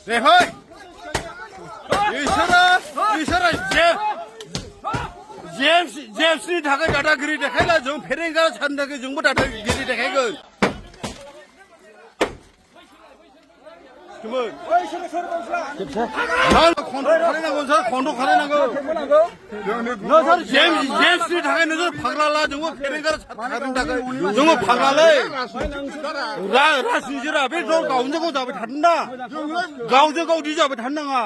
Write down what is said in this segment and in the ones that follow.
내파이 이사라 제임스니 थाखाय दादागिरि देखायला जों फेरेंगा सानदाखै जोंबो दादागिरि देखायगोन 그러면 건도 가려나고 너 사람 제임스니 थाखाय नोंसोर फाग्लाला जोंबो फेरेंगा सानदाखै जोंबो फाग्लालै राजनितिरा बे गावजों गाव जाबाय थादोंना गावजों गाव जाबाय थानो नाङा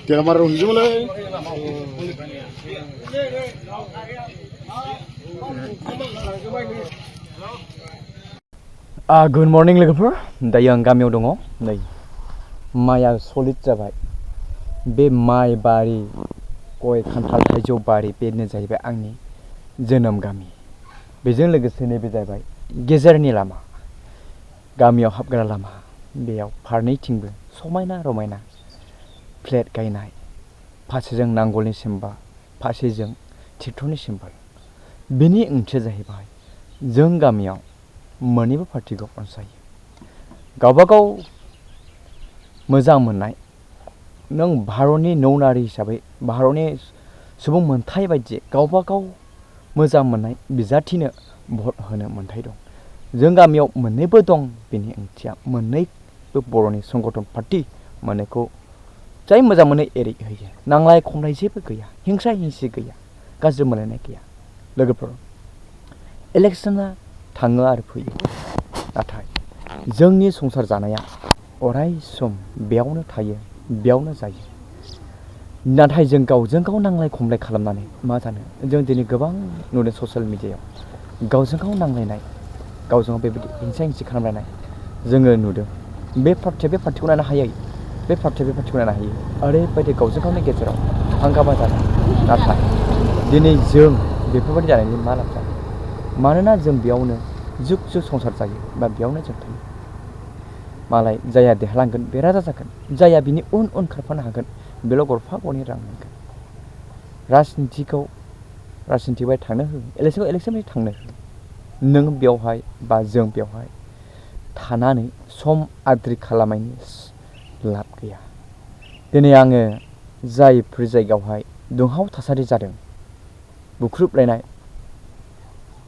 Kamar unjuk mulai. Good morning लोगोफोर दायो आं गामियाव दङ नै माइआ सलिड जाबाय बे माइ बारि गय खान्थाल थाइजौ बारि बेनो जाहैबाय आंनि जोनोम गामि बेजों लोगोसे नैबे जाहैबाय गेजेरनि लामा गामियाव हाबग्रा लामा बेयाव फारनैथिंबो समायना रमायना फ्लेट गायनाय फारसेजों नांगोलनि सिम्बल फारसेजों ट्रेक्टरनि सिम्बल बेनि ओंथिया जाहैबाय जों गामियाव मोननैबो पार्टिखौ अनसायो गावबागाव मोजां मोननाय नों भारतनि नौनारि हिसाबै भारतनि सुबुं मोनथाय बायदि गावबागाव मोजां मोननाय बिजाथिनो भट होनो मोनथाय दं जों गामियाव मोननैबो दं बेनि ओंथिया मोननैबो बर'नि संगठन पार्टी मोननैखौ जाय मोजां मोनो एरै होयो नांलाय खमलाय जेबो गैया हिंसा हिंसि गैया गाज्रि मोनलायनाय गैया लोगोफोर इलेक्शना थाङो आरो फैयो नाथाय जोंनि संसार जानाया अराय सम बेयावनो थायो बेयावनो जायो नाथाय जों गावजों गाव नांलाय खमलाय खालामनानै मा जानो जों दिनै गोबां नुदों ससियेल मिडियायाव गावजों गाव नांलायनाय गावजों गाव बेबायदि हिंसा हिंसि खालामलायनाय जोङो नुदों बे पार्टिया बे पार्टिखौ नायनो हायै बे पार्टिया बे पार्टिखौ नायनो हायो ओरैबायदि गावजों गावनि गेजेराव हांगामा जानाय नाथाय दिनै जों बेफोरबायदि जानायनि मा लाब जानो मानोना जों बेयावनो जुग जुग संसार जायो बा बेयावनो जों थायो मालाय जाया देरहालांगोन बे राजा जागोन जाया बिनि उन उन खारफानो हागोन बेल' गरफा गरनै रां मोनगोन राजनिथिक बाय थांनो हो इलेक्सन बायदि थांनो हो नों बेवहाय बा जों बेवहाय थानानै सम आद्रि खालामनायनि लाब गैया दिनै आङो जायफोर जायगायावहाय दुंहाव थासारि जादों बुख्रुबलायनाय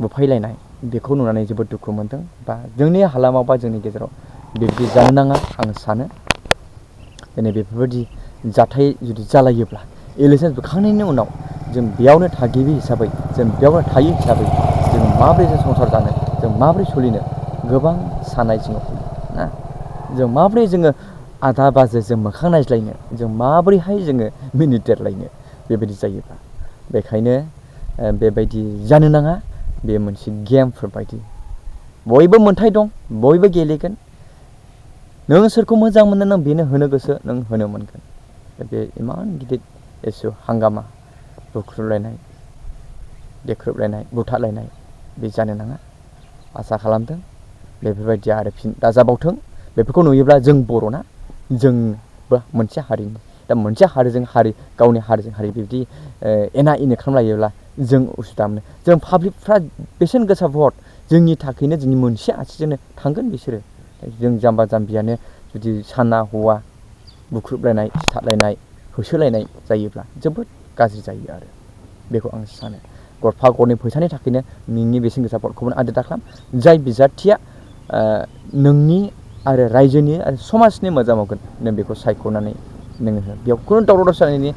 बुफायलायनाय बेखौ नुनानै जोबोद दुखु मोनदों बा जोंनि हालामाव बा जोंनि गेजेराव बेबायदि जानो नाङा आं सानो दिनै बेफोरबायदि जाथाय जुदि जालायोब्ला इलेक्सन जोबखांनायनि उनाव जों बेयावनो थागिबि हिसाबै जों बेयावनो थायो हिसाबै जों माबोरै जों संसार जानो जों माबोरै सोलिनो गोबां साननाय जोङो फैयो ना जों माबोरै जोङो आदा बाजै जों मोखां नायज्लायनो जों माबोरैहाय जोङो मिनिदेरलायनो बेबायदि जायोब्ला बेखायनो बेबायदि जानो नाङा बे मोनसे गेमफोर बायदि बयबो मोनथाय दं बयबो गेलेगोन नों सोरखौ मोजां मोनो नों बेनो होनो गोसो नों होनो मोनगोन बे इमान गिदिर इसु हांगामा बुख्रुबलायनाय देख्रुबलायनाय बुथारलायनाय बे जानो नाङा आसा खालामदों बेफोरबायदि आरो फिन दाजाबावथों बेफोरखौ नुयोब्ला जों बर'ना जोंबो मोनसे हारिनि दा मोनसे हारिजों हारि गावनि हारिजों हारि बिब्दि एना एनि खालामलायोब्ला जों उसुबिदा मोनो जों पाब्लिकफ्रा बेसेन गोसा भट जोंनि थाखायनो जोंनि मोनसे आथिजोंनो थांगोन बिसोरो जों जाम्बा जाम्बियानो जुदि साना हौवा बुख्रुबलायनाय सिथारलायनाय होसोलायनाय जायोब्ला जोबोद गाज्रि जायो आरो बेखौ आं सानो गरफा गरनै फैसानि थाखायनो नोंनि बेसेन गोसा भटखौबो आदो दाखालाम जाय बिजाथिया नोंनि आरो रायजोनि आरो समाजनि मोजां मावगोन नों बेखौ सायख'नानै नोङो हो बेयाव खुनु दावराव दावसि जानायनि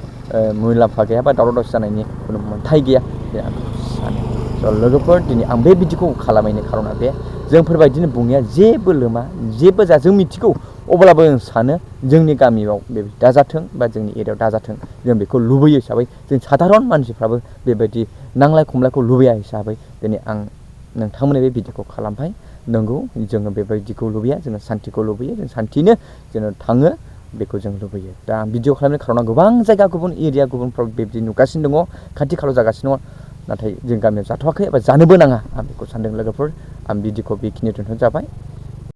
मुलाम्फा गैया बा दावराव दावसि जानायनि खुनु मोन्थाय गैया बे आं सानो स' लोगोफोर दिनै आं बे बिदिखौ खालामनायनि खार'ना बे जोंफोरबायदिनो बुंनाया जेबो लोमा जेबो जा जों मिथिगौ अब्लाबो जों सानो जोंनि गामियाव बेबायदि दाजाथों बा जोंनि एरियायाव दाजाथों जों बेखौ लुबैयो हिसाबै जों साधारन मानसिफ्राबो बेबायदि नांलाय खमलायखौ लुबैया हिसाबै दिनै आं नोंथांमोननो बे भिडिअखौ खालामबाय नंगौ जोङो बेबायदिखौ लुबैया जोङो सान्थिखौ लुबैयो जों सान्थिनो जोङो थाङो बेखौ जों लुबैयो दा आं भिडिअ खालामनायनि खार'ना गोबां जायगा गुबुन एरिया गुबुनफ्राव बेबायदि नुगासिनो दङ खाथि खालायाव जागासिनो दङ नाथाय जों गामियाव जाथ'वाखै एबा जानोबो नाङा आं बेखौ सानदों लोगोफोर आं भिडिअखौ बेखिनियाव दोनथ'नाय जाबाय।